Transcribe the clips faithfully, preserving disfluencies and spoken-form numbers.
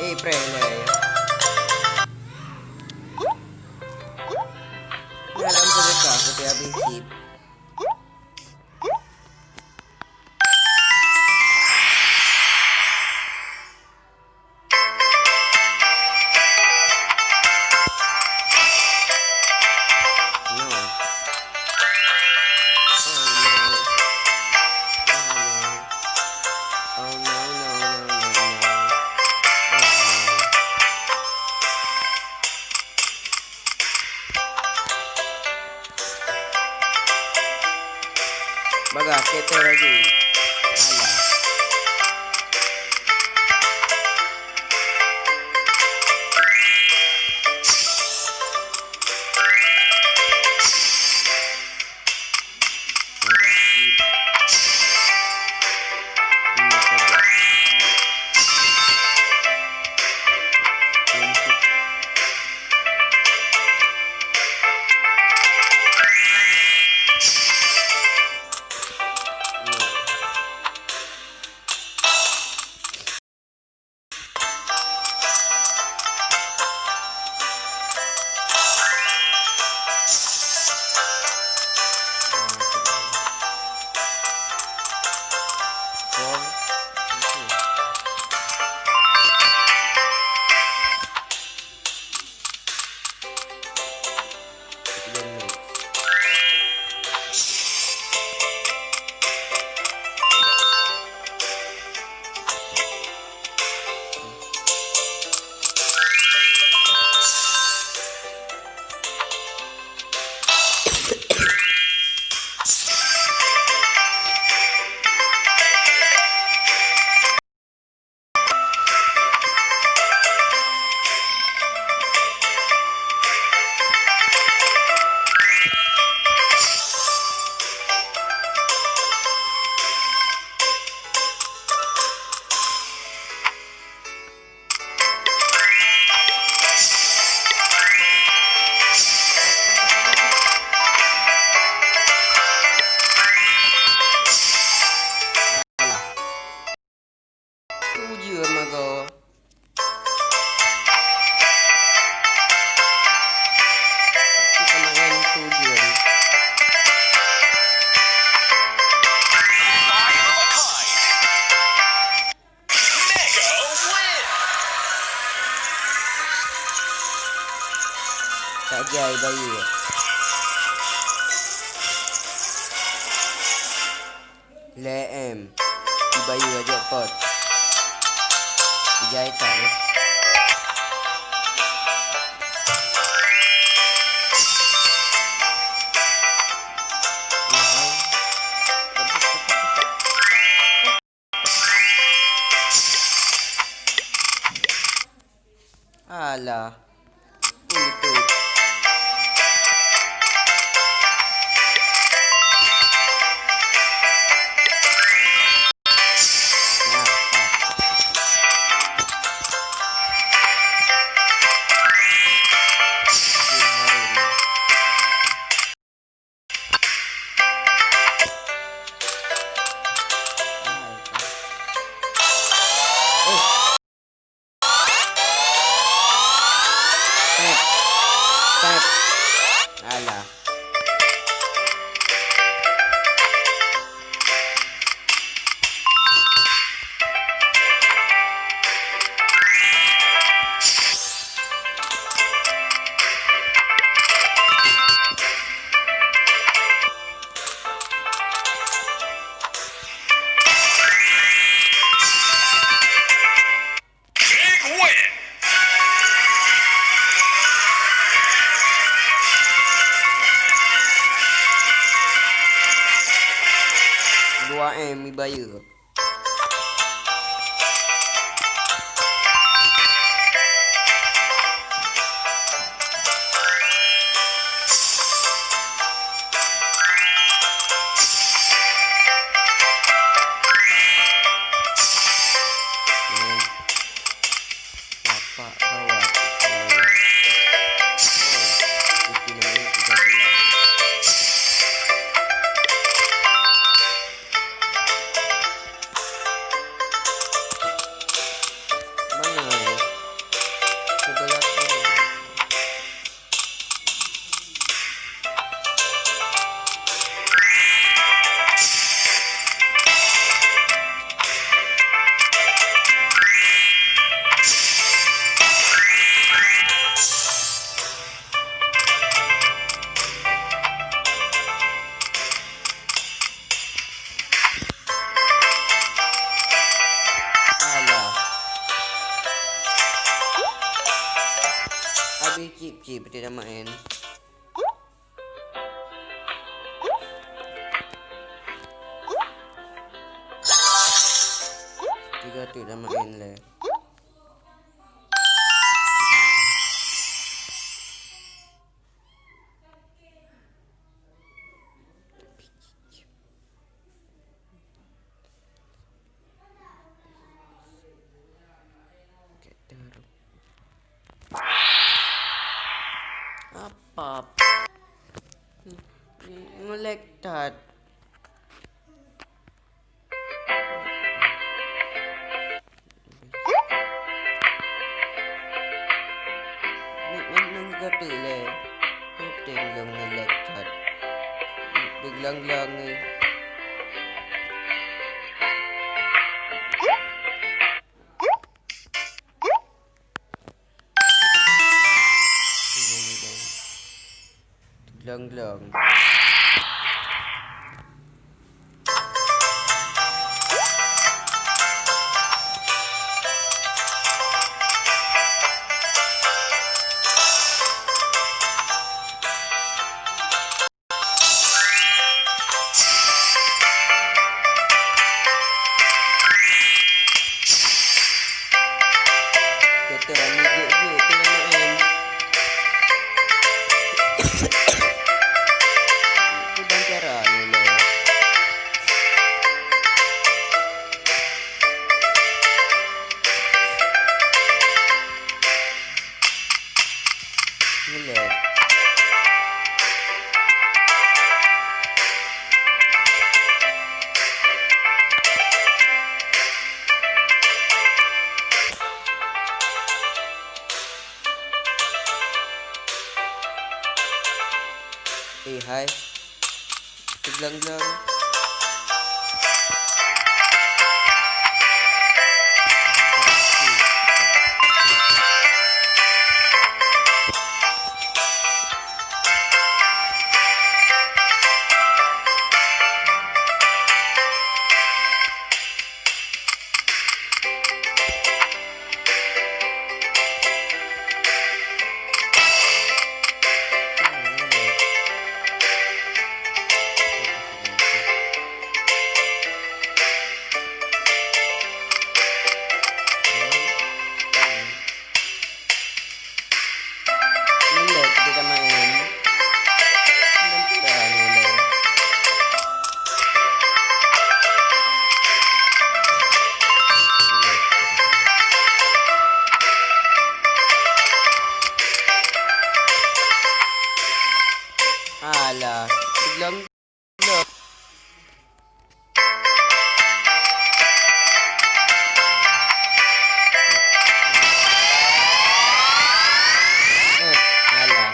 Eh, prank lah ya. Dalam sedekah, kita habis chip. No. Oh no. Oh no. Oh no, no, no, no, no. Oh no. Bagas, scatter laju. Alah. Tujuh mago. Kita main tujuh. Tak jai bayeue. Lhèe M. Ibayeue jackpot. Ijai that nyoe. Alah. Untuk. Pep. Pep. Alah. Big win. Dua M ibayeue. Bapak gawat. Oi, itu namanya tiga belas. Cip-cip, beutôi na maén. Tiga tu na maén lé. Apa? Ngelag that. Nyan, nyan, nyan ka teuk lé. Nyan lôn ngelag that. Teuglang-glang ni. Glong-glong. Kata rami gek-gek tengah main. Itu dan cara ni lah. Ngelag. Eh, hai. Teuglang-glang. Ngelag kita main. Dan kita ngelag. Alah, belum. Eh, alah.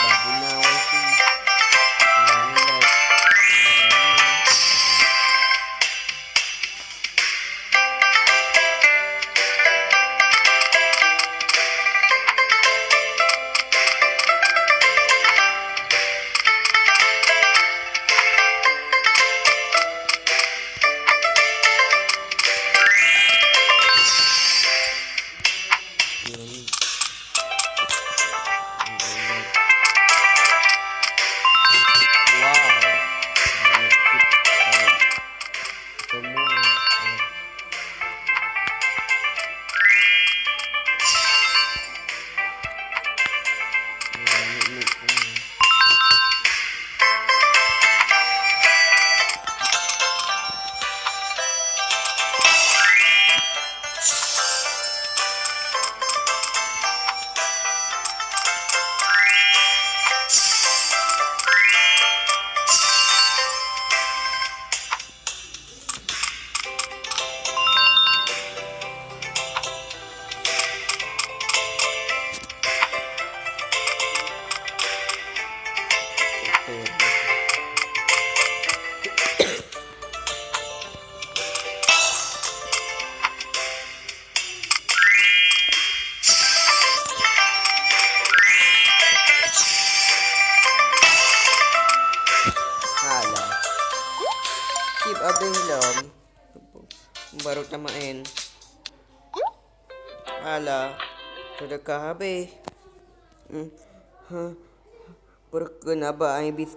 Dah guna wifi. Guna wifi. Wow. Semua. Alah. Cip abéh lom. Baru tamaén. Alah. Seudeukah habéh. Hmm. Huh. Peureukeuen abah ai bis